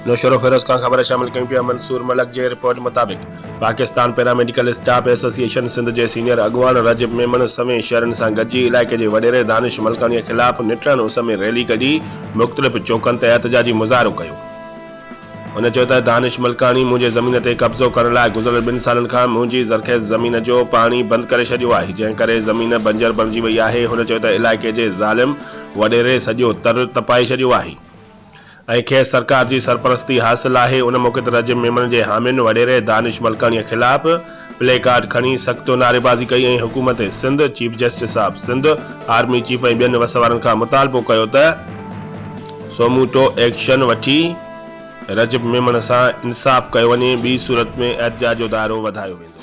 نوشهروفيروز کان خبر شامل ڪيون پيا منصور ملڪ جي رپورٽ مطابق Pakistan paramedical staff association Sindh جي سينيئر اڳواڻ رجب ميمڻ سوين شهرين سان گڏجي علائقي جي وڏيري دانش ملڪاڻي خلاف نٽهڻ اس ۾ ريلي ڪڍي مختلف چوڪن تي احتجاجي مظاهرو ڪيو. هن چيو ته دانش ملڪاڻي منهنجي زمين تي قبضو ڪرڻ لاء گذريل ٻن سالن کان منهنجي زرخيز زمين جو پاڻي بند ڪري ڇڏيو آهي جنهن ڪري زمين بنجر بڻجي وئي آهي هن چيو ته علائقي جي ظالم وڏيري سڄو تر تپائي ڇڏيو آهي. ۽ کيس سرڪار جي سرپرستي حاصل آهي، ان موقعي تي رجب ميمڻ جي حامين وڏيري دانش ملڪاڻيء خلاف پلي ڪارڊ کڻي سخت نعريبازي ڪئي ۽ حڪومت Sindh, chief justice of Sindh, army chief ۽ ٻين وس وارن کان مطالبو ڪيو ته سوموٽو ايڪشن وٺي رجب ميمڻ سان انصاف ڪيو وڃي، ٻي صورت ۾ احتجاج جو دائرو وڌايو ويندو.